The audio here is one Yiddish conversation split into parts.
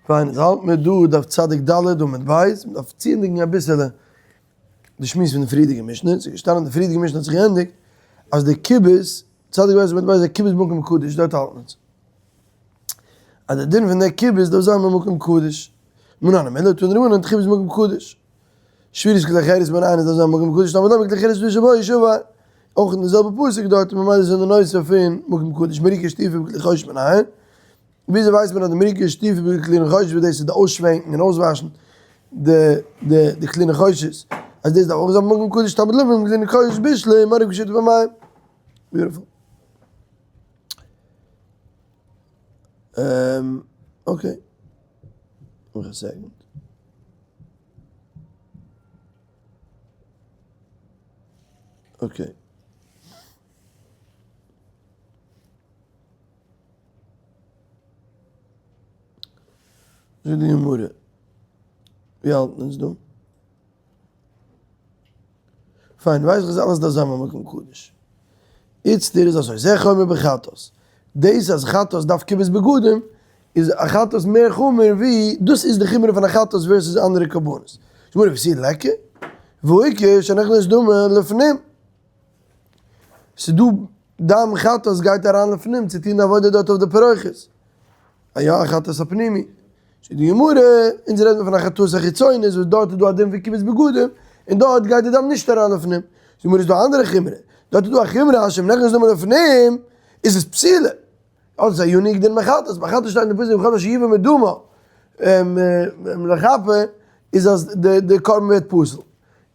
פיין, איז האלט מיר דא דף צדיק ד' עמוד ב', מען דארף צוענדיגן אביסעלע די שמועס פון די פריערדיגע משנה, ס'איז געשטאנען די פריערדיגע משנה האט זיך געענדיגט אז די כיבוס, צדיק ב' עמוד ב' איז א כיבוס במקום קדוש, דארט האלט מען אונז. אז די דין פון די כיבוס דארף זיין במקום קדוש. מנין המילה תנו רבנן כיבוס במקום קדוש. שבירת כלי חרס מנין עס דארף זיין במקום קדוש תלמוד לומר כלי חרס שבו ישבר. אויך אין די זעלבע פסוק דארט ממילא איז די נושא פון מקום קדוש מריקה שטיפה בכלי חושן מנין. וויאזוי ווייסט מען אז די מריקה שטיפה בכלי נחושת וואס דאס איז די אויסשווענקן און אויסוואשן די די די כלי נחושת אז דאס דארף אויך זיין במקום קדוש תלמוד לומר כלי נחושת בשלו מריקה שטיפה במים. Beautiful. Okay. נאך א second. Okay. זאגט די גמרא, ווי האלט מען אונז דא? פיין, ווייס איך אז אלעס דארף זיין במקום קדוש. איצטער איז אזוי, זה חומר בחטאת. דאס אז חטאת דארף כיבוס בגדים, איז א חטאת מער חמור ווי, דאס איז די חומרא פון א חטאת versus אנדערע קרבנות. גמרא ותו ליכא, והאיכא שנכנס דמה לפנים. ס'איז דא דם חטאת גייט אריין לפנים צו טון די עבודה דארט אויף די פרוכת. א יא א חטאת הפנימי. זאגט די גמרא, אונז רעדט מען פון א חטאת החיצונית וואס דארט איז דא א דין פון כיבוס בגדים, און דארט גייט די דם נישט אריין לפנים. זאגט די גמרא איז דא א אנדערע חומרא, דארט איז דא א חומרא אז שנכנס דמה לפנים איז עס פסולה. אדער ס'איז א unique דין ביי חטאת, ביי חטאת שטייט אין די פסוק וכל אשר יבא מדמה לכפר איז אז די קרבן ווערט פסול.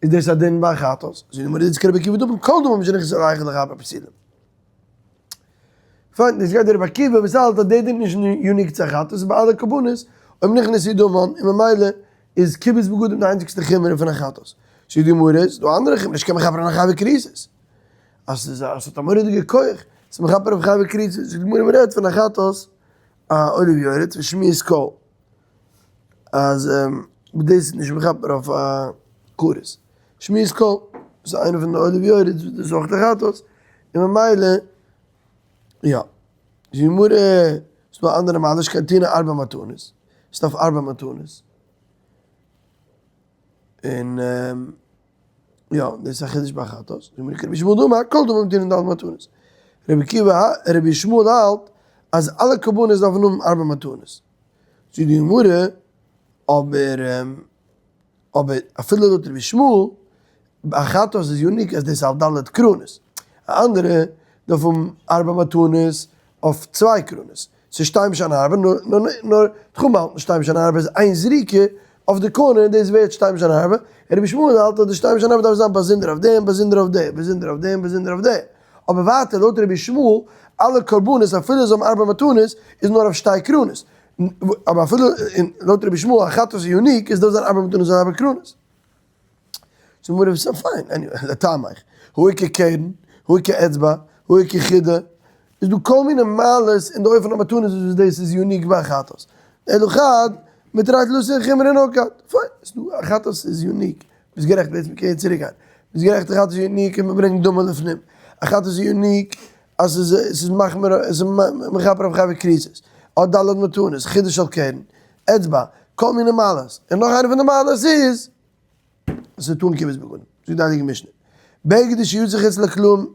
איז דאס א דין ביי חטאת? זאגט די גמרא איצט כרבי עקיבא דאמר כל דמים שנכנסו אל ההיכל לכפר פסולים. פיין, דאס גייט דער רבי עקיבא וואס האלט אז דער דין איז נישט unique צו א חטאת, ס'איז ביי אלע קרבנות, אויב נכנסו דמן, און ממילא איז כיבוס בגדים די איינציגסטע חומרא פון א חטאת. זאגט די גמרא, ס'איז דא אנדערע חומרא, שכן מכפר על חייבי כריתות. אז ס'איז א, ס'האט א מורא'דיגע כח, ס'איז מכפר אויף חייבי כריתות. זאגט די גמרא, מ'רעדט פון א חטאת, א עולה ויורד, פון שמיעת קול. אז דאס איז נישט מכפר אויף א כרת. שמיעת קול איז איינע פון די עולה ויורד וואס דאס איז אויך די חטאת, און ממילא יא. די גמרא, ס'איז דא אנדערע מעלות שכן טעונה ארבע מתנות, ס'דארף ארבע מתנות. און יא, דאס איז א חידוש ביי חטאת. די גמרא כרבי ישמעאל דאמר כל דמים טעונין ד' מתנות. רבי עקיבא, רבי ישמעאל האלט אז אלע קרבנות דארפן האבן ארבע מתנות. זאגט די גמרא, אבער אבער אפילו לויט רבי ישמעאל, א חטאת איז unique אז דאס איז אויף ד' קרנות, א אנדערע דארף האבן ארבע מתנות אויף צוויי קרנות, ס'איז שתיים שהן ארבע, נאר תחום האלט נישט שתיים שהן ארבע איז איין זריקה אויף די קנה און דאס ווערט שתיים שהן ארבע, און רבי ישמעאל האלט אז די שתיים שהן ארבע דארף זיין באזונדער אויף דעם, באזונדער אויף דעם, באזונדער אויף דעם, באזונדער אויף דעם. אבער ווייטער לויט רבי ישמעאל, אלע קרבנות אפילו זיי האבן ארבע מתנות איז נאר אויף שתי קרנות, אבער אפילו לויט רבי ישמעאל א חטאת איז unique איז דארף זיין ארבע מתנות און ארבע קרנות. זאגט מרא ס פיין, anyway, לטעמיך, הא איכא קרן, הא איכא אצבע, הא איכא חידה, איז דא כל מיני מעלות אין די אופן המתנות וואס דאס איז unique ביי א חטאת. אלא חד, מתרי תלתין חומרי נקט, פיין, ס'איז דא א חטאת איז unique, ביסט גערעכט בעצם מ'קען יעצט צוריק גיין, ביסט גערעכט א חטאת איז unique און מ'ברענגט דמה לפנים, א חטאת איז unique אז ס'איז ס'איז מחמיר ס'איז מכפר אויף חייבי כריתות, האט ד' מתנות, חידוש של קרן, אצבע, כל מיני מעלות, און נאך איינע פון די מעלות איז אז ס'איז טעון כיבוס בגדים, זאגט די הייליגע משנה, בגד שיצא חוץ לקלעים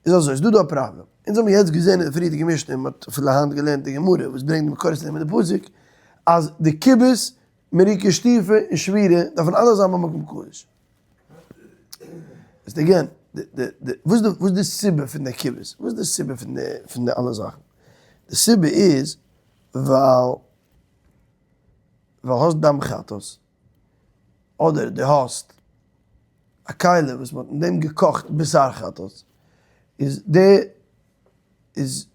איז אזוי, ס'דא דא א פראבלעם, אונז האבן יעצט געזען אין די פריערדיגע משנה, און מ'האט אפילו היינט געלערנט די גמרא וואס ברענגט די מקורות אין די פסוק, אז די כיבוס מריקה שטיפה און שבירה דארפן אלע זיין במקום קדוש. איז again, די די די וואס די וואס די סיבה פון די כיבוס? וואס די סיבה פון די פון די אלע זאכן? די סיבה איז ווייל ווייל האסט דם חטאת, אדער די האסט א כלי וואס מ'האט אין דעם געקאכט בשר חטאת, איז די איז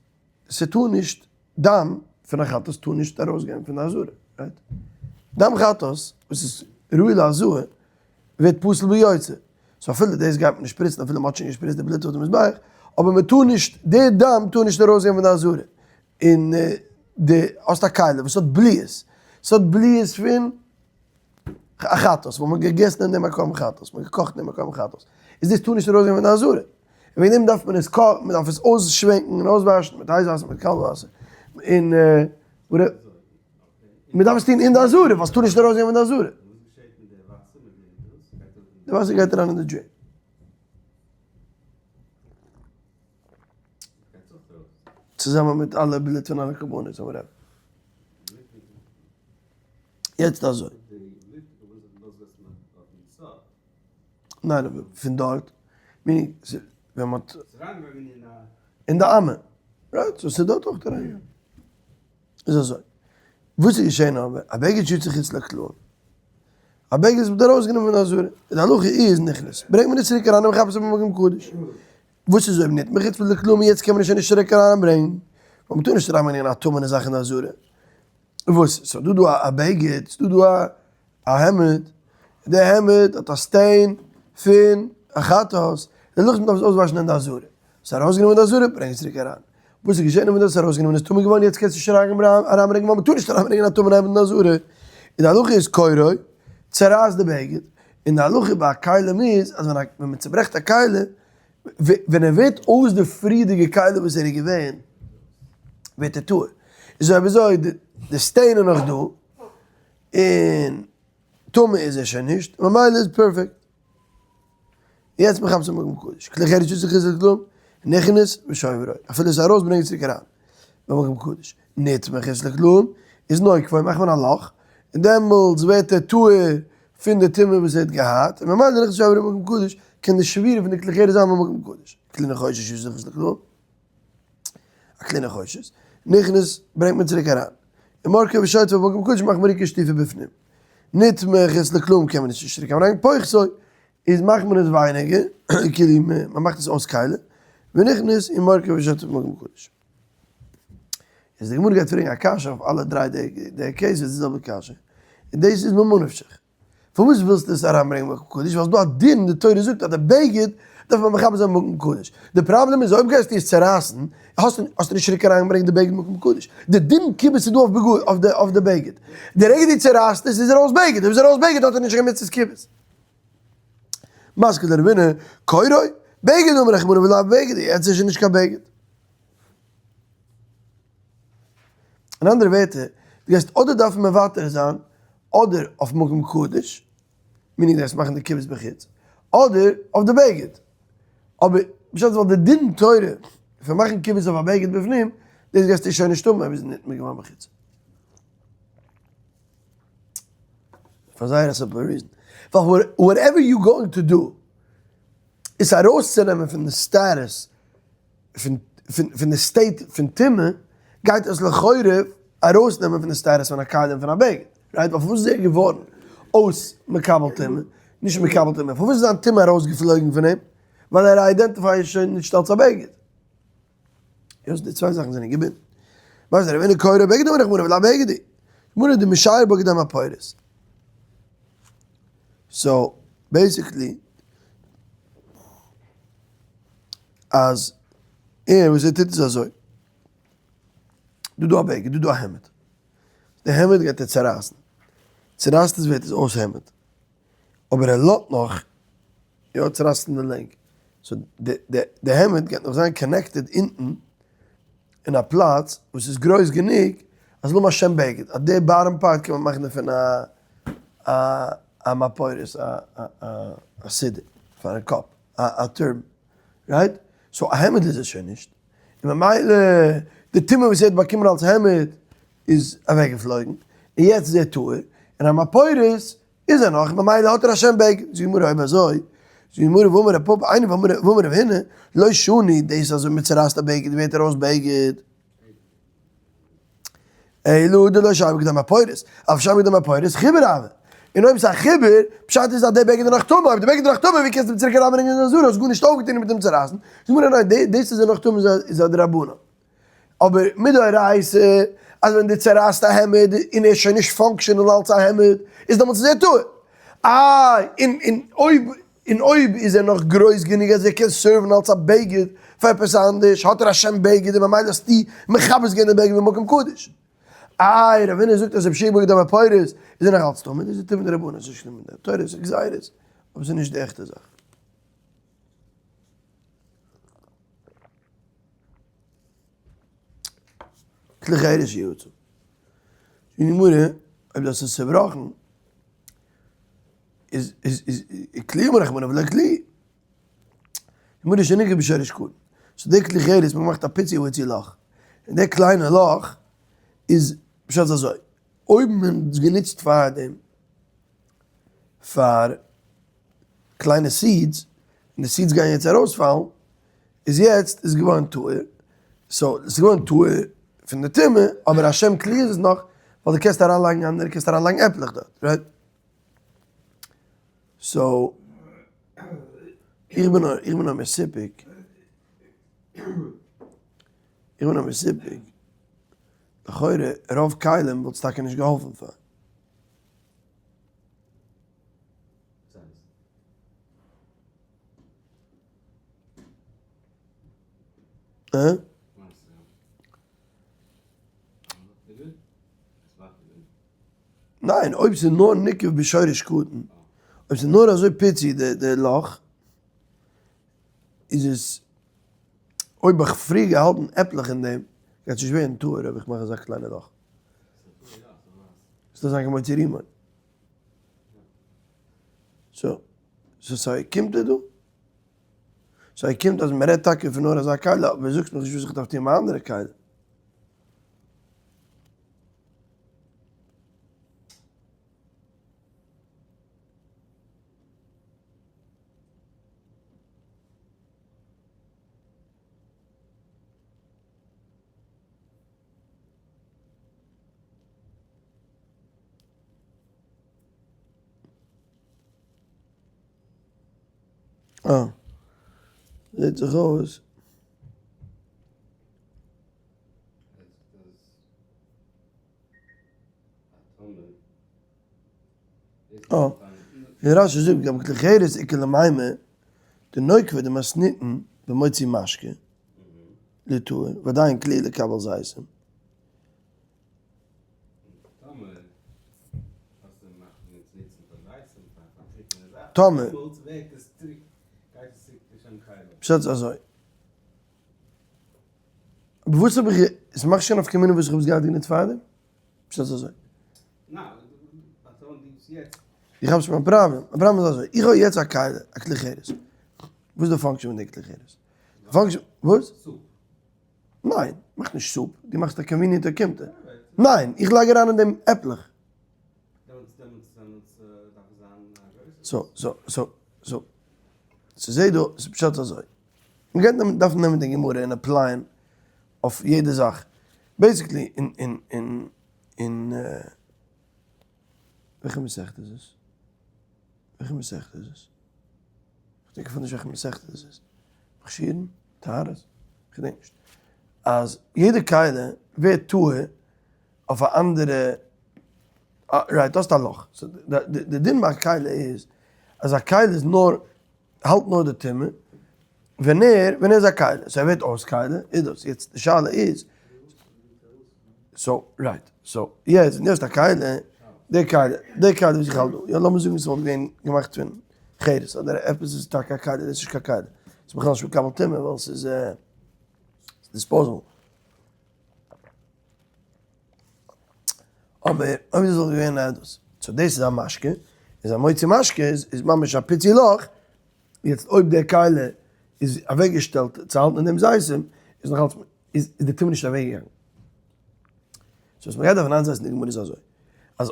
ס'טאר נישט דם פון א חטאת טאר נישט ארויסגיין פון די עזרה, right? דם חטאת וואס איז ראוי להזאה ווערט פסול ביוצא, so אפילו דאס גייט מען נישט שפריצן אפילו מען האט שוין געשפריצט די בלוט אויף די מזבח, אבער מען טאר נישט, די דם טאר נישט ארויסגיין פון די עזרה, און די האסט א כלי וואס האט בליעות, ס'האט בליעות פון א חטאת, וואס מ'האט געגעסן אין דעם א קרבן חטאת, מ'האט געקאכט אין דעם א קרבן חטאת, איז דאס טאר נישט ארויסגיין פון די עזרה. און וועגן דעם דארף מען עס קאכן, מען דארף עס אויסשווענקן און אויסוואשן מיט הייס וואסער, מיט קאלט וואסער, און. מען דארף עס טון אין די עזרה, ווייל ס'טאר נישט ארויסגיין פון די עזרה. די וואסער גייט אריין אין די drain. צוזאמען מיט אלע בלוט פון אלע קרבנות, אמר רבי. יעצט אזוי. ניין אבער פון דארט, meaning ווען מ'האט. אין די אמה. Right, so ס'איז דארט אויך אריינגעגאנגען. איז אזוי, וואס איז געשען אבער, א בגד שיצא חוץ לקלעים, א בגד וואס מ'האט ארויסגענומען פון די עזרה, די הלכה איז נכנס, ברענגט מען עס צוריק אריין און מכבס במקום קדוש, וואס איז אויב נטמא חוץ לקלעים יעצט קען מען עס שוין נישט צוריק אריינברענגן, ווייל מ'טאר נישט אריינברענגען א טמא'נע זאך אין די עזרה, וואס? ס'איז דא דא א בגד, ס'איז דא דא א העמד, די העמד האט א stain פון א חטאת, די הלכה איז מ'דארף עס אויסוואשן אין די עזרה, ס'איז ארויסגענומען די עזרה, ברענג עס צוריק אריין. וואס איז געשען ווען דו האסט ארויסגענומען איז טמא געווארן יעצט קענסטו נישט אריינברענגען ווייל מ'טאר נישט אריינברענגען א טמא'נע העמד אין די עזרה, און די הלכה איז קורעו, צערייסט די בגד, און די הלכה ביי א כלים איז אז ווען מ'צעברעכט א כלי, ווען ער ווערט אויס די פריערדיגע כלי וואס ער איז געווען, ווערט ער טהור. איז אויב אזוי די stain איז נאך דא, און טמא איז ער שוין נישט, ממילא איז perfect. יעצט מכבסו במקום קדוש, כלי חרס שיצא חוץ לקלעים, נכנס ושוברו, אפילו עס איז ארויס ברענג עס צוריק אריין, במקום קדוש, נטמא חוץ לקלעים, איז נוקבו, מאכט מען א לאך, און דעמאלטס ווערט ער טהור פון די טומאה וואס ער האט געהאט, און ממילא נכנס ושוברו במקום קדוש, קען די שבירה פון די כלי חרס זיין במקום קדוש, כלי נחושת שיצא חוץ לקלעים. א כלי נחושת, נכנס ברענגט מען צוריק אריין, און מורקו ושוטפו במקום קדוש מאכט מריקה שטיפה בפנים, נטמא חוץ לקלעים קען מען נישט צוריק אריינברענגען, פוחתו איז מאכט מען עס ווייניגער, כאילו מען מאכט עס אויס כלי, ונכנס און מורקו ושוטפו במקום קדוש. איז די גמרא גייט פרעגן א קשיא אויף אלע דריי די cases די זעלבע קשיא, און דאס איז ממה נפשך. פארוואס ווילסטו עס אריינברענגען במקום קדוש? ווייל ס'דא א דין, די תורה זאגט אז די בגד דארף מען מכבס זיין במקום קדוש. די פראבלעם איז אויב גייסטו עס צערייסן, האסטו נישט צוריק אריינגעברענגט די בגד במקום קדוש. די דין כיבוס איז דא אויף די בגד. די רגע דו צערייסט עס איז ער אויס בגד, אויב איז ער אויס בגד האט ער נישט קיין מצות כיבוס. מתקיף לה רבינא, קורעו, בגד אמר רחמנא ולאו בגד, יעצט איז שוין נישט קיין בגד. אין אנדערע ווערטער, דו גייסט אדער דארפן מוותר זיין אדער אויף מקום קדוש, meaning דו גייסט מאכן די כיבוס בחוץ, אדער אויף די בגד. אבער בשעת ווייל די דין תורה פון מאכן כיבוס אויף א בגד בפנים, דאס גייסטו שוין נישט האבן אויב איז נטמא געווארן בחוץ. פאר זייער א simple reason. ווייל whatever you going to do, עס ארויסצונעמען פון די status פון די state פון טומאה, גייט עס לכאורה ארויסנעמען פון די status פון א כלי און פון א בגד, right? ווייל פארוואס איז ער געווארן אויס מקבל טומאה? נישט מקבל טומאה, פארוואס איז זיין טומאה ארויסגעפלויגן פון אים? ווייל ער identify ט שוין נישט אלס א בגד. יא, די צוויי זאכן זענען געבינדן. וואס איז רבינו קורא בגד אמר רחמנא ולא בגד היא. גמרא דמשייר בגד המפורס. So, basically, אז ער וואס ער טוט איז אזוי. דא דא א בגד, דא דא א העמד. די העמד גייט ער צערייסן. צערייסט עס ווערט עס אויס העמד. אבער ער לאזט נאך יא צערייסן די לענג. So די העמד גייט נאך זיין connected אונטן אין א פלאץ וואס איז גרויס גענוג אז למה שם בגד, אז די bottom part קען מען מאכן דערפון א א מפורת, א סידור פארן קאפ, א turban, right? So א העמד איז עס שוין נישט, און ממילא די טומאה וואס ער האט באקומען אלס העמד איז אוועקגעפלויגן, און יעצט איז ער טהור, און א מפורת איז ער נאך, ממילא האט ער א שם בגד. זאגט די גמרא אויב אזוי, זאגט די גמרא ואמר רב פפא, איני ואמר רב הונא, לא שנו, דאס אז אויב מען צורייסט א בגד ווערט ער אויס בגד. אלא דלא שייר בכדי מפורת, אבל שייר בכדי מפורת חיבור הוה. און אויב ס'איז א חיבור, פשט איז אז דער בגד איז נאך טמא, אויב דער בגד איז נאך טמא ווי קענסטו אים צוריק אריינברענגען אין די עזרה, האסט גארנישט אויפגעטון מיט אים צורייסן. זאגט די גמרא ניין, דאס אז ער איז נאך טמא איז א דרבנן. אבער מדאורייתא אז ווען דו צערייסט א העמד און ער איז שוין נישט functional אלס א העמד איז דעמאלטס איז ער טהור. איי און און אויב און אויב איז ער נאך גרויס גענוג אז ער קען serve ן אלס א בגד פאר עפעס אנדערש האט ער א שם בגד און ממילא האסטו מכבס געווען די בגד במקום קדוש. איי רבינא זאגט אז אויב שייר בגד המפורת איז ער נאך אלץ טמא, דאס איז טומאה דרבנן ס'איז נישט טומאה דתורה ס'איז גזירות אבער ס'איז נישט די עכטע זאך. כלי חרס שיצא. זאגט די גמרא. אויב דו האסט עס צעבראכן, איז איז איז כלי אמר רחמנא ולא כלי. גמרא שנקב בשורש קטן. so די כלי חרס, מען מאכט א פיצי וויצי לאך. און די קליינע לאך איז פשט אזוי, אויב מען האט עס גענוצט פאר דעם, פאר קליינע seeds, און די seeds גייען יעצט ארויספאלן, איז יעצט איז געווארן טהור, so עס איז געווארן טהור פון די טומאה, אבער א שם כלי איז עס נאך, ווייל דו קענסט אריינלייגן אנדערע, קענסט אריינלייגן עפלעך דארט, right? so, איך בין נאר, איך בין נאר מסופק, איך בין נאר מסופק, לכאורה רוב כלים וואלט עס טאקע נישט געהאלפן פאר. אה? ניין, אויב ס'איז נאר ניקב בשורש קטן, אויב ס'איז נאר אזוי פיצי די לאך, איז עס, אויב האב איך פריער געהאלטן עפלעך אין דעם, גייט עס נישט ווערן טהור אויב איך מאך אזא קליינע לאך. ס'דארף זיין כמוציא רימון. so, so סיי קומט ער דא? so קומט אז מ'רעדט טאקע פון נאר אזא כלי, אבער זאגסט מיך נישט וואס איך דארף טון מיט אנדערע כלי. אה. זעט זיך אויס. אה. און רשי זאגט גם כלי חרס איכא למימר דנוקבא דמתניתין במוציא משקה לטהור ועדיין כלי לקבל זיתים. טאמער. פשט איז אזוי. אבער וואס האב איך, עס מאכט שוין נפקא מינה וואס איך האב עס געהאט גענוצט פארדעם? פשט איז אזוי. איך האב נישט מיין פראבלעם, מיין פראבלעם איז אזוי, איך האב יעצט א כלי, א כלי חרס. וואס איז די function פון די כלי חרס? די function, וואס? ניין, מאך נישט soup, דו מאכסט א convenient אוקימתא. ניין, איך לייג אריין אין דעם עפלעך. so, so, so, so, ס'זעט דא, ס'פשט אזוי. מ'גייט נעמען, דארפן נעמען די גמרא און apply ען אויף יעדע זאך. basically אין אין אין אין וועלכע מסכת איז עס? וועלכע מסכת איז עס? כ'דענק אפילו נישט וועלכע מסכת עס איז. מכשירין? טהרות? כ'דענק נישט. אז יעדע כלי ווערט טהור אויף א אנדערע, right, האסט א לאך. די דין ביי א כלי איז אז א כלי איז נאר, האלט נאר די טומאה ווען ער, ווען ער איז א כלי. so ער ווערט אויס כלי, איז דאס. יעצט די שאלה איז, so right, so יעצט ווען דו האסט א כלי, די כלי, די כלי וואס איך האלט דא, יא לאמיר זאגן ס'וואלט געווען געמאכט פון חרס אדער עפעס איז טאקע א כלי, דאס איז נישט קיין כלי, ס'איז בכלל נישט מקבל טומאה ווייל ס'איז disposable. אבער אויב דאס וואלט געווען א דאס, so דאס איז א משקה, איז א מוציא משקה איז ממש א פיצי לאך, יעצט אויב דער כלי איז אוועקגעשטעלט צו האלטן אין דעם זיתים, איז נאך אלץ איז די טומאה נישט אוועקגעגאנגען. so וואס מ'גייט דארפן איינזעצן די גמרא איז אזוי, אז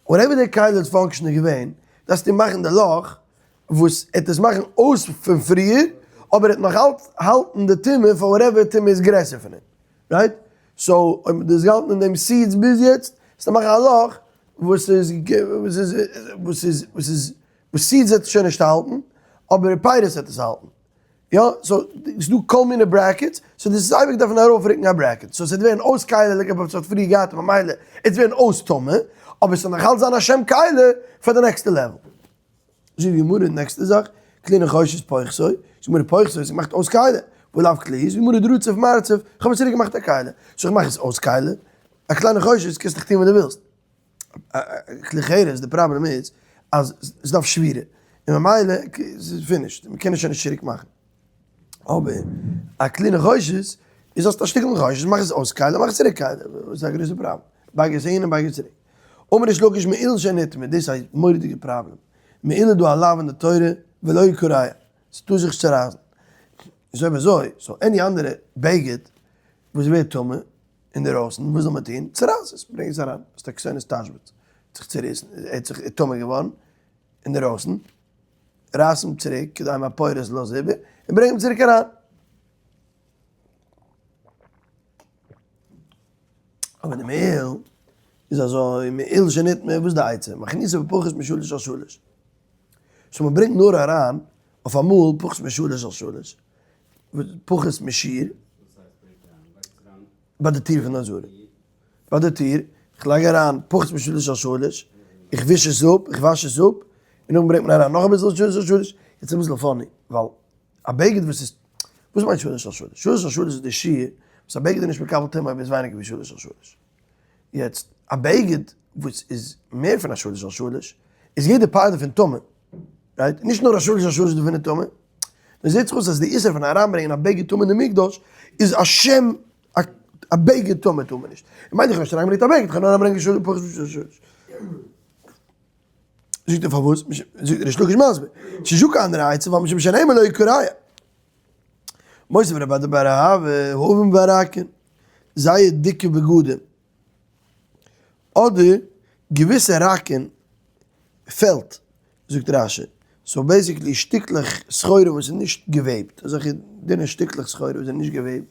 whatever דער כלי האט functional געווען, דארפסטו מאכן די לאך וואס עט עס מאכן אויס פון פריער, אבער עט נאך אלץ האלטן די טומאה פאר whatever טומאה איז גרעסער פון אים. right? so אויב מ'האט דאס געהאלטן אין דעם seeds ביז יעצט, זאלסטו מאכן א לאך וואס איז וואס איז וואס איז וואס איז וואס seeds וועט עס שוין נישט האלטן, אבער פירות וועט עס האלטן. יא, so ס'איז דא כל מיני brackets, so דאס איז אייביג דארף מען ארויפרוקן א bracket, so ס'וועט ווערן אויס כלי לגבי וואס ס'האט פריער געהאט ממילא עס ווערן אויס טמא, אבער ס'זאל נאכאלץ זיין א שם כלי פאר די נעקסטע level. זאגט די גמרא די נעקסטע זאך, כלי נחושת פוחתו, זאגט די גמרא פוחתו איז געמאכט אויס כלי, ולאו כלי, זאגט די גמרא דרצף מרצף, איך האב עס צוריק געמאכט א כלי, so איך מאך עס אויס כלי, א כלי נחושת קענסט דאך טון וואס דו ווילסט. כלי חרס די פראבלעם איז אז עס דארף שבירה און ממילא ס'איז finished מ'קען עס שוין נישט צוריק מאכן אבער א כלי נחושת איז האסט א שטיקל נחושת מאך עס אויס כלי מאך עס צוריק כלי וואס איז א גרויסע פראבלעם בייג עס אהין און בייג עס צוריק. אמר ריש לקיש מעיל שנטמא, דאס איז א מורא'דיגע פראבלעם, מעיל איז דא א לאו אין די תורה ולא יקרע, ס'טאר זיך נישט צורייסן, איז אויב אזוי, so any אנדערע בגד וואס ווערט טמא אינדערויסן, וואס זאל מען טון? צורייס עס, ברענג עס אריין, האסט א כתונת תשבץ, האט זיך צוריסן, ער האט זיך טמא געווארן אינדערויסן, רייס אים צוריק כדי מפורס לאז איבער, און ברענג אים צוריק אריין. אבער די מעיל איז אזוי, מעיל שנטמא, וואס איז די עצה? מכניסו בפחות משלש על שלש. so מען ברענגט נאר אריין אויף אמאל פחות משלש על שלש, פחות משיר, ביי די טיר פון די עזרה. ביי די טיר, איך לייג אריין פחות משלש על שלש, איך וויש עס אפ, איך וואש עס אפ, און נאכדעם ברענגט מען אריין נאך אביסל שלש על שלש, יעצט אביסל funny, ווייל א בגד וואס איז, וואס מיינט שלש על שלש? שלש על שלש איז די שיעור וואס א בגד איז נישט מקבל טומאה אויב איז ווייניגער ווי שלש על שלש. יעצט, א בגד וואס איז מער פון א שלש על שלש, איז יעדע part דערפון טמא, right? נישט נאר א שלש על שלש דערפון איז טמא, נאר זעט זיך אויס אז די איסור פון אריינברענגען א בגד טמא אין די מקדש איז א שם א בגד טמא טאר מען נישט. איך מיין איך האב נישט אריינגעברענגט א בגד, איך האב נאר אריינגעברענגט שלש פחות משלש שלש. זאגט ער פארוואס? זאגט ריש לקיש מסביר, ס'איז נישטא קיין אנדערע עצה ווייל משום שנאמר לא יקרע. מוסיף רב אדא בר אהבה, העבים והרכין, זייער דיקע בגדים, אדער געוויסע ראקען פעלט, זאגט רשי, so basically שטיקלעך סחורה וואס איז נישט געוועבט, אזעלכע דינע שטיקלעך סחורה וואס זענען נישט געוועבט,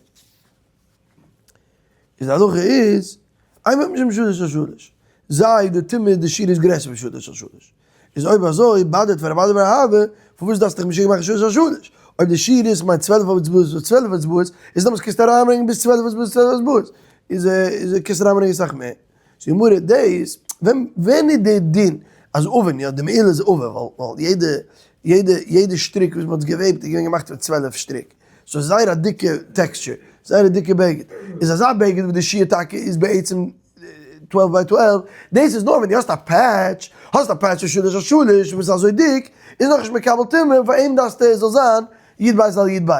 איז די הלכה איז, אין בהם משום שלש על שלש, זיי די טומאה די שיעור איז גרעסער פון שלש על שלש, איז אויב אזוי באדערט פאר רב אדא בר אהבה, פארוואס דארפסטו דיך משוגע מאכן שלש על שלש, אויב די שיעור איז כ'מיין 12 אצבעות און 12 אצבעות, איז דעמאלטס קענסטו אריינברענגען ביז 12 אצבעות 12 אצבעות, איז איז קענסטו אריינברענגען אסאך מער. זאגט גמרא דאס, ווען ווען איז די דין אז עבים, יא די מעיל איז עבה, ווייל ווייל יעדע יעדע יעדע שטריק וואס מ'האט געוועבט איז געווען געמאכט פון 12 שטריק, so זייער א דיקע texture, זייער א דיקע בגד, איז אזא בגד וואס די שיעור טאקע איז בעצם 12 ביי 12, דאס איז נאר ווען דו האסט א patch, האסט א patch פון שלש על שלש וואס איז אזוי דיק, איז נאכנישט מקבל טומאה, פאר אים דארפסטו עס זאל זיין י"ב על י"ב.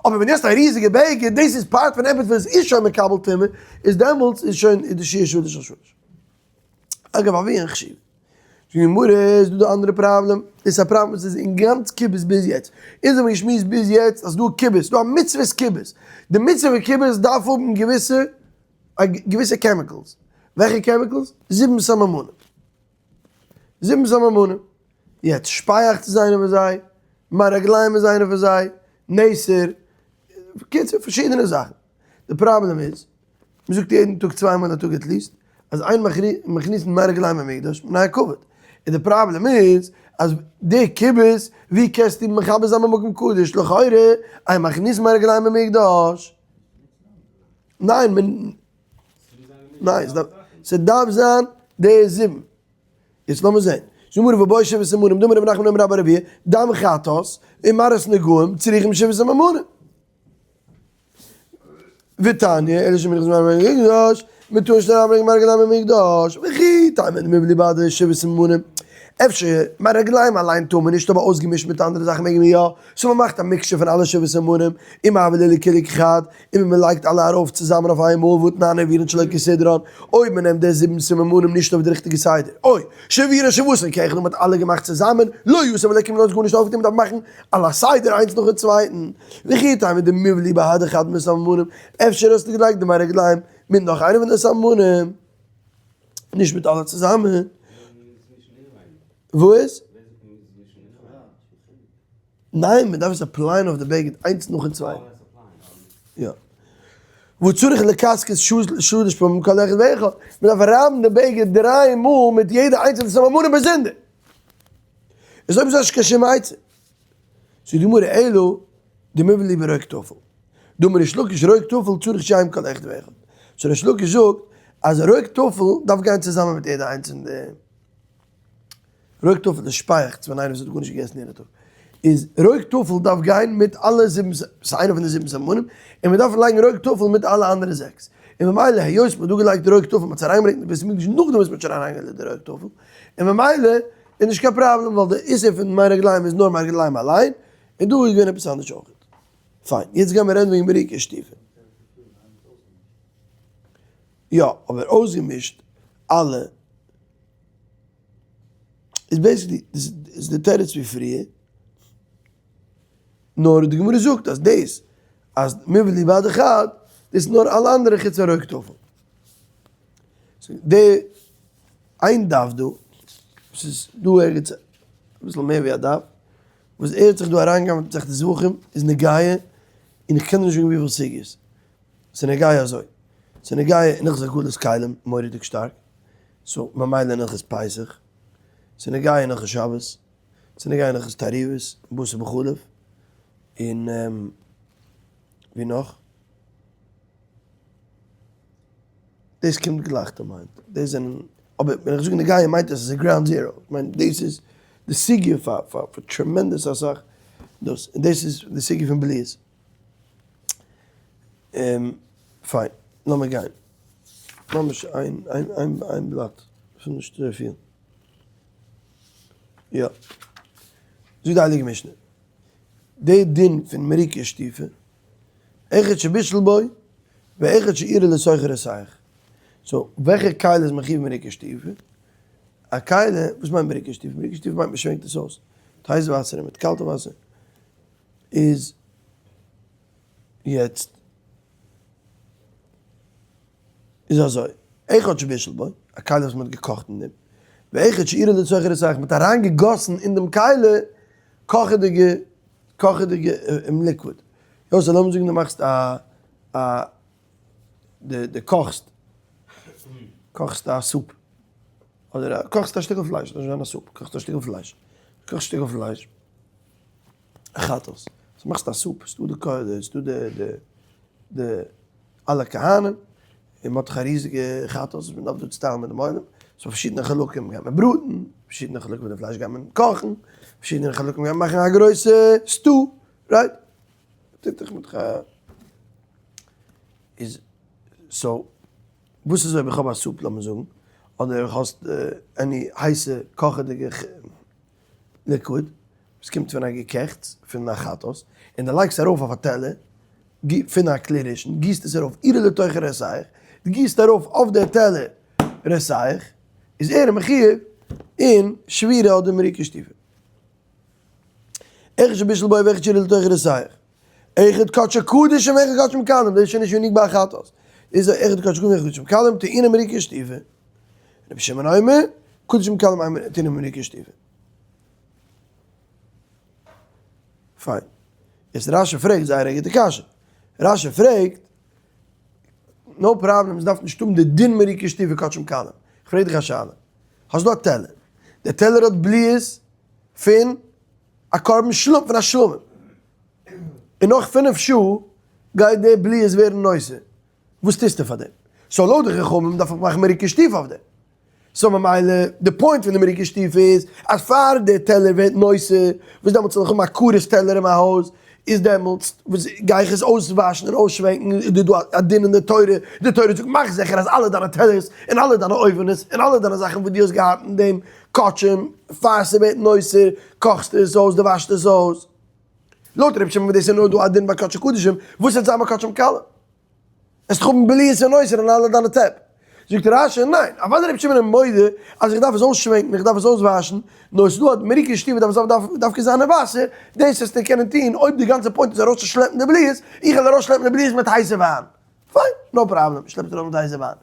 אבער ווען דו האסט א ריזיגע בגד, דאס איז part פון עפעס וואס איז שוין מקבל טומאה, איז דעמאלטס איז שוין איז די שיעור שלש על שלש. אגב עבין חשיבי. זאגט די גמרא, איז דא די אנדערע פראבלעם, דאס איז א פראבלעם וואס איז אין גאנץ כיבוס ביז יעצט. אונז האבן געשמועסט ביז יעצט אז ס'דא כיבוס, ס'דא א מצוות כיבוס. די מצוה פון כיבוס דארף האבן געוויסע געוויסע chemicals. וועלכע chemicals? זיבן סממנים. זיבן סממנים. יעצט שפייעכץ איז איינער פון זיי, מי רגליים איז איינער פון זיי, נתר, בקיצור פארשידענע זאכן. די פראבלעם איז, מען זאגט יעדן טאג צוויי מאל א טאג at least, אז אין מכניסין מי רגליים במקדש, מפני הכבוד. און די פראבלעם איז, אז די כיבוס, ווי קענסטו מכבד זיין במקום קדוש, לכאורה, אין מכניסין מי רגליים במקדש. ניין, מען, ניין, ס'דארף זיין די זיבן. יעצט לאמיר זען. זאגט גמרא ובעי שבעה סימנים, דאמר רב נחמן אמר רבה בר אבוה, דם חטאת, ומראות נגעים, צריכים שבעה סממנים. ותניא, אלא שמנכנס מי רגלים במקדש, מען טאר נישט אריינברענגען מי רגלים במקדש, וכי תימא דמיבלעי בהדי שבעה סממנים. אפשר מי רגלים אליין טאר מען נישט אבער אויסגעמישט מיט אנדערע זאכן מעג מען יא, so מען מאכט א mixture פון אלע שבעה סימנים, ומעביר להו כולהו כחד, און ווען מען לייגט אלע ארויף צוזאמען אויף איין מאל והתנן העבירן שלא כסדרן, אויב מען נעמט די זיבן סממנים נישט אויף די ריכטיגע סדר, או שהעבירן שבעתן כאחד און מען האט אלע געמאכט צוזאמען, לא עשו ולא כלום מען האט גארנישט אויפגעטון מען דארף מאכן על הסדר איינס נאכן צווייטן, וכי תימא דמיבלעי בהדי חד מסממנים, אפשר האסטו געלייגט די מי רגליים מיט נאך איינע פון די סממנים, נישט מיט אלע צוזאמען. וואס? ניין, מען דארף עס apply ען אויף די בגד איינס נאכן צווייטן. יא. וצריך לכסכס שלש פעמים כל אחד ואחד. מען דארף רייבן די בגד דריי מאל מיט יעדע איינצעלע סממנים באזונדער. איז אויב אזוי נישט קיין שום עצה. זאגט די גמרא אלא דמיבלעי ברוק טפל. דאמר ריש לקיש רוק טפל צריך שיהא עם כל אחד ואחד. so ריש לקיש זאגט אז רוק טפל דארף גיין צוזאמען מיט יעדע איינס פון די. רוק טפל איז שפייעכץ ווען איינער וואס האט גארנישט געגעסן יענע טאג איז רוק טפל דארף גיין מיט אלע זיבן ס'איז איינע פון די זיבן סממנים און מ'דארף לייגן רוק טפל מיט אלע אנדערע זעקס און ממילא היות מ'האט דא געלייגט רוק טפל מ'האט עס אריינגעברענגט אין בית המקדש נאכדעם וואס מ'האט שוין אריינגעלייגט די רוק טפל און ממילא איז נישט קיין פראבלעם ווייל די איסור פון מי רגליים איז נאר מי רגליים אליין און דא איז געווען עפעס אנדערש אויך. פיין יעצט גיימיר רעדן וועגן בריקה שטופה. יא אבער אויסגעמישט אלע. איז basically איז די תירוץ ווי פריער, נאר די גמרא זאגט אז דאס אז מיבעלי בד אחד דאס איז נאר אלע אנדערע חוץ הרוק טפל. די איין דף דא, וואס איז דא ערגעץ אביסל מער ווי א דף, וואס ער האט זיך דא אריינגעגאנגען מיט מסכת זבחים איז נוגע, און איך קען דיר נישט זאגן וויפיל סוגיות ס'איז נוגע אזוי, ס'איז נוגע אין הלכות הגעלת כלים מורא'דיג שטארק, so ממילא אין הלכות פסח, ס'איז נוגע אין הלכות שבת, ס'איז נוגע אין הלכות תערובות, בשר בחלב, און ווי נאך? דאס קומט גלייך to mind, דאס זענען, אבער ווען איך זאג נוגע מיינט עס אז עס איז ground zero, איך מיין דאס איז די סוגיא פאר פאר tremendous אסאך דאס, און דאס איז די סוגיא פון בליעות. פיין, לאמיר גיין. ממש איין איין איין איין בלאט, ס'איז נישט אזויפיל. יא. זאגט די הייליגע משנה, די דין פון מריקה שטופה, אחד שבישל בו ואחד שאירע לתוכו רותח. so וועלכע כלי איז מחיוב מריקה שטופה? א כלי, וואס מיינט מריקה שטופה? מריקה שטופה מיינט מ'שווענקט עס אויס מיט הייס וואסער און מיט קאלטע וואסער. איז יעצט איז אזוי, אחד שבישל בו, א כלי וואס מ'האט געקאכט אין דעם, ואחד שאירע לתוכו רותח, מ'האט אריינגעגאסן אין דעם כלי קאכעדיגע קאכעדיגע liquid. יא so לאמיר זאגן דו מאכסט א א דו קאכסט קאכסט א סופ אדער קאכסט א שטיקל פלייש, דארף נישט זיין א סופ, קאכסט א שטיקל פלייש, קאכסט א שטיקל פלייש, א חטאת, so מאכסט א סופ, ס'דא די קודש, ס'דא די די די אלע כהנים, און מ'האט דאך א ריזיגע חטאת וואס מ'דארף דא צוטיילן מיט דעם עולם, so פארשידענע חלקים גייט מען בראטן, פארשידענע חלקים פון די פלייש גייט מען קאכן, פארשידענע חלקים גייט מען מאכן א גרויסע stew, right? טוט זיך מיט א איז so וואס איז אויב איך האב א סופ לאמיר זאגן, אדער האסט any הייסע קאכעדיגע liquid וואס קומט פון א געקעכטס פון א חטאת, און דו לייגסט ארויף אויף א טעלער פון א כלי ראשון, גיסט עס ארויף אירע לתוך רותח, דו גיסט ארויף אויף די טעלער רותח, איז ער מחיוב אין שבירה אדער מריקה שטופה. אחד שבישל בו ואחד שאירע לתוכו רותח. אחד קדשי קדשים ואחד קדשים קלים, דאס איז שוין נישט unique ביי א חטאת. איז אחד קדשי קדשים ואחד קדשים קלים, טעונין מריקה שטופה. רבי שמעון אומר, קדשים קלים אין טעונין מריקה שטופה. פיין. יעצט רשי פרעגט זייער א גוטע קשיא. רשי פרעגט, no problem, עס דארף נישט האבן די דין מריקה שטופה קדשים קלים. איך פרעג דיך א שאלה. האסט דא א טעלער. דער טעלער האט בליעות פון א קרבן שלמים, פון א שלמים. און נאך פינף שעה גייט די בליעות ווערן נותר. וואס טוסטו פאר דעם? so לויט די חכמים דארף איך מאכן מריקה שטופה אויף דעם. so ממילא די point פון די מריקה שטופה איז אז פאר די טעלער ווערט נותר, וואס דעמאלטס וועל איך האבן א כרת טעלער אין מיין הויז, איז דעמאלטס וואס גיי איך עס אויסוואשן און אויסשווענקן, איז דא א דין אין די תורה, די תורה זאגט מאך זיכער אז אלע דיינע טעלערס און אלע דיינע אויווענעס און אלע דיינע זאכן וואס דו האסט געהאט אין דעם קדשים פאר ס'ווערט נותר, קאכסטו עס אויס, דו וואשסט עס אויס. לויט רבי שמעון וואס דאס איז נאר דא א דין ביי קדשי קדשים, וואס וועט זיין ביי קדשים קלים? עס דאך האבן בליעות און נותר אין אלע דיינע טעפ. זאגט רשי, ניין, אוודאי רבי שמעון איז מודה אז איך דארף עס אויסשווענקן, איך דארף עס אויסוואשן, נאר עס איז דא א מריקה שטובה דארף עס דווקא זיין אין וואסער, דאס וועסטו קענען טון אויב די גאנצע point איז ארויסצושלעפן די בליעות, איך וועל ארויסשלעפן די בליעות מיט הייסע וויין. פיין, no problem, שלעפט ארויס מיט הייסע וויין.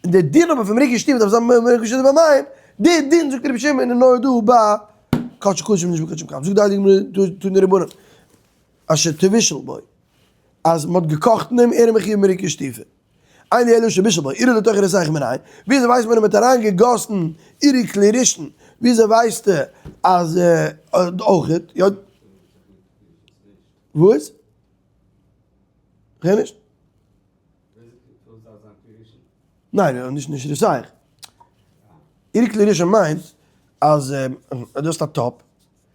און דער דין אבער פון מריקה שטובה דארף זיין מריקה שטובה במים, דער דין זאגט רבי שמעון איז נאר דא ביי קדשי קדשים נישט ביי קדשים קלים, זאגט די הייליגע גמרא תנו רבנן אשר תבשל בו, אז מען האט געקאכט אין דעם ער איז מחיוב מריקה שטופה, אין לי אלא שבישל בו, עירוב לתוך רותח מנין, וויאזוי ווייסט מען אז מען האט אריין געגאסן עירוב כלי ראשון, וויאזוי ווייסטו אז אויכעט, יא? וואס? כ'הער נישט. ניין, נישט נישט רותח. עירוב כלי ראשון מיינט אז דו האסט א טאפ,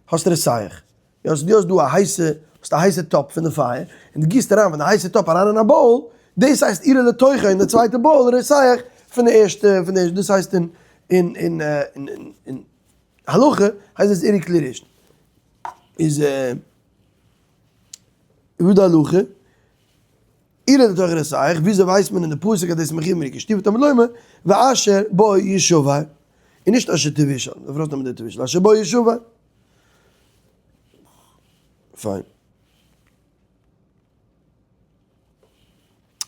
האסט רותח. יא, דו האסט דא א הייסע, האסט א הייסע טאפ פון די פייער, און דו גיסט אריין פון די הייסע טאפ אריין אין א bowl, דאס הייסט עירוב לתוכו אין די צווייטע bowl רותח פון די ערשטע, פון די ערשטע, דאס הייסט אין אין אין אין הלכה הייסט דאס עירוב כלי ראשון. איז וואס די הלכה? עירוב לתוכו רותח, וויאזוי ווייסט מען אין די פסוק אז דאס איז מחיוב מריקה שטופה תלמוד לומר ואשר בו ישבר. און נישט אשר תבושל, דארף ארויסנעמען די תבושל, אשר בו ישבע. פיין.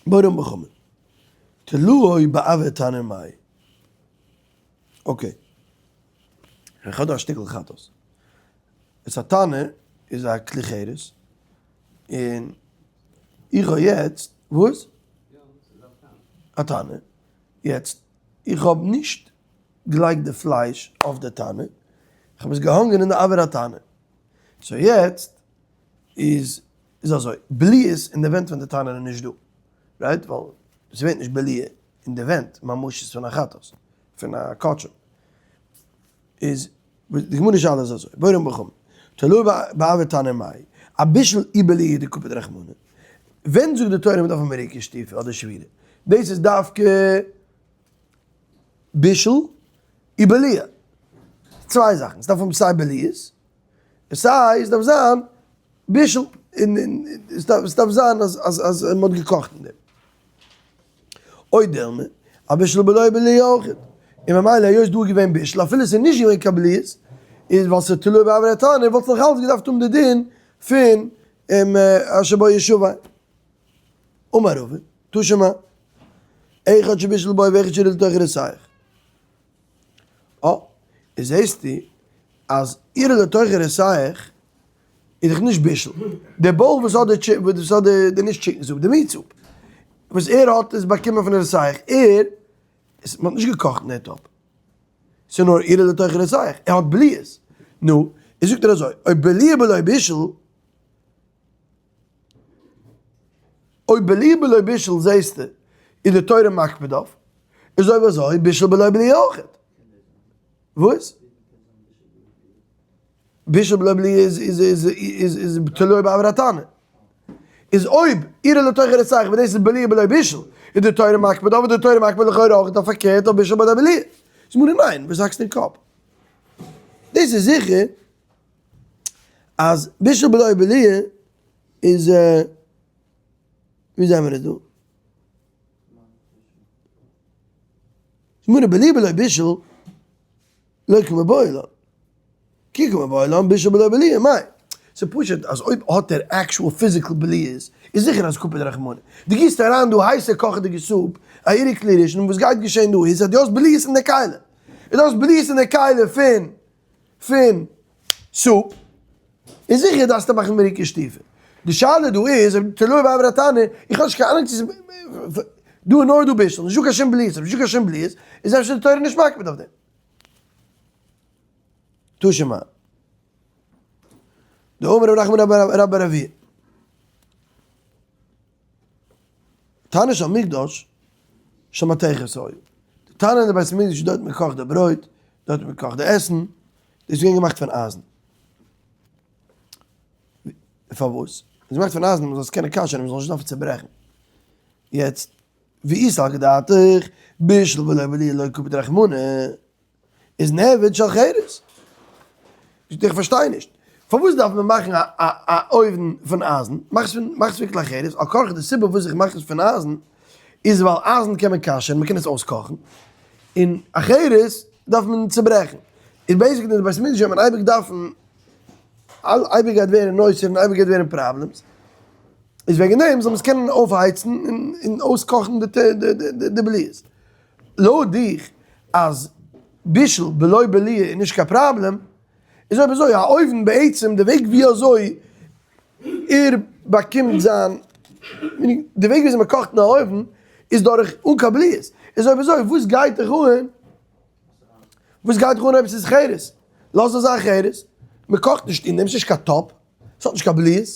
בורא בחמין. תלוי באויר תנור מאי. okay. איך האב דא א שטיקל חטאת. עס א תנור איז א כלי חרס, און איך האב יעצט, וואס? א תנור. יעצט, איך האב נישט געלייגט די פלייש אויף די תנור, איך האב עס געהאנגען אין די אויר התנור. so יעצט איז איז אזוי, בליעות אין די ווענט פון די תנור איז נישט דא, right? ווייל עס ווערט נישט בליעה אין די ווענט ממשות פון א חטאת, פון א קדשים. איז די גמרא שאלה איז אזוי, בורא בחום, תלוי באויר תנור מאי, א בישול ובליעה דקפיד רחמנא, ווען זאגט די תורה מען דארף האבן מריקה שטיפה אדער שבירה? דאס איז דווקא בישול ובליעה, צוויי זאכן, עס דארף האבן סיי בליעות, און סיי עס דארף זיין בישול, און עס דארף זיין אז אז מען האט געקאכט אין דעם. או דילמא, א בישול בלא בליעה אויך, און ממילא היות דא איז געווען בישול אפילו עס איז נישט געווען קיין בליעות, איז ווייל ס'איז תלוי באויר התנור וואלט נאך אלץ געדארפט האבן די דין פון אשר בו ישבע. אמר רבא, תא שמע, אחד שבישל בו ואחד שאירע לתוך רותח. אה, איז זעסטו אז אירע לתוך רותח איז דאך נישט בישול. די bowl וואס האט די וואס האט די נישט chicken soup, די meat soup, וואס ער האט עס באקומען פון רותח, ער, עס, מען האט נישט געקאכט אין די טאפ. ס'איז נאר אירע לתוך רותח, ער האט בליעות. נו, איז זאגט ער אזוי, אויב בליעה בלא בישול, אויב בליעה בלא בישול זעסטו איז די תורה מקפיד אויף, איז אויב אזוי בישול בלא בליעה אויכעט. וואס? בישול בלא בליעה איז איז איז איז איז תלוי באויר התנור. איז אויב אירע לתוך רותח ווען דאס איז בליעה בלא בישול איז די תורה מקפיד אויף, איז די תורה מקפיד לכאורה אויכעט אויף פארקערט אויף בישול בלא בליעה. זאגט מיר ניין, וואס האקסטו אין קאפ? דאס איז זיכער אז בישול בלא בליעה איז ווי זעמער עס דא? גמרא בליעה בלא בישול לא קמיבעיא לן כי קמיבעיא לן בישול בלא בליעה מאי? ס'איז פשוט אז אויב האט ער actual physical בליעות איז זיכער אז קפיד רחמנא. דו גיסט אריין דא הייסע קאכעדיגע soup א עירוב כלי ראשון און וואס גייט געשען דא איז אז דו האסט בליעות אין די כלי און דו האסט בליעות אין די כלי פון פון soup, איז זיכער דארפסטו מאכן מריקה שטופה. די שאלה דא איז אויב תלוי באויר התנור, איך האב נישט קיין אנונג צו ס'איז דא איז נאר דא בישול, נישטא קיין שום בליעות, אויב נישטא קיין שום בליעות איז אפשר די תורה נישט מקפיד אויף דעם. תא שמע. דאמר רב נחמן בר רב אביה. תנור של מקדש של מתכת היה. די תנור אין די בית המקדש דארט מען קאכט די ברויט, דארט מען קאכט די עסן, דאס איז געווען געמאכט פון אייזן. פארוואס? איז געמאכט פון אייזן מען זאל עס קענען כשר'ן מען זאל נישט דארפן צוברעכן. יעצט, ואי סלקא דעתך, בישול בלא בליעה לא קפיד רחמנא. איז נעביד של חרס. זאגט ער איך פארשטיי נישט, פארוואס דארף מען מאכן א א אויוון פון אייזן, מאך עס פון מאך עס פון כלי חרס, על כרחך די סיבה וואס איך מאך עס פון אייזן איז ווייל אייזן קען מען כשר'ן, מען קען עס אויסקאכן, און א חרס דארף מען צוברעכן. איז basically אין די בית המקדש וועט מען אייביג דארפן, אייביג גייט ווערן נותר און אייביג גייט ווערן problems, איז וועגן דעם זאל מען עס קענען אויפהייצן און אויסקאכן די בליעות. לויט דיך אז בישול בלא בליעה איז נישט קיין פראבלעם, איז אויב אזוי א אויוון בעצם די וועג ווי אזוי ער באקומט זיין, די וועג ווי אזוי מען קאכט אין א אויוון איז דורך אן קיין בליעות, איז אויב אזוי וואס גייט דיך אן, וואס גייט דיך אן אויב עס איז חרס, לאז עס זיין חרס, מען קאכט נישט אין דעם, ס'איז נישט קיין טאפ, ס'האט נישט קיין בליעות.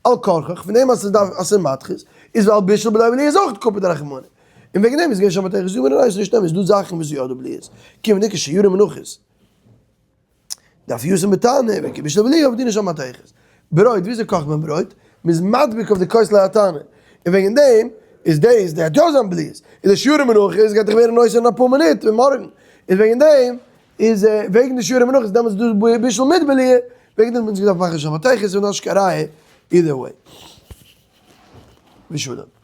על כרחך, פון דעם אז ס'איז דארף אז ס'איז מתכות, איז ווייל בישול בלא בליעה איז אויך קפיד רחמנא. און וועגן דעם איז געווען שם מתכות זאגט מען ניין ס'איז נישט אמת, ס'איז דא זאכן וואס איז יא דא בליעות, כיוון דכשיירי מנחות דארף יושם בתנור, וכי בישול בליעה עובדינן של מתכות. ברויט, וויאזוי קאכט מען ברויט? מ'איז מדביק אויף די כותלי התנור. און וועגן דעם איז דאס די האט יא זיין בליעות. און די שיירי מנחות גייט דאך ווערן נותר אין אפאר מינוט און מארגן. איז וועגן דעם איז וועגן די שיירי מנחות דעמאלטס איז דא בישול מיט בליעה. וועגן דעם האט מען געדארפט מאכן של מתכות און נישט קיין ראיה either way. ושלום.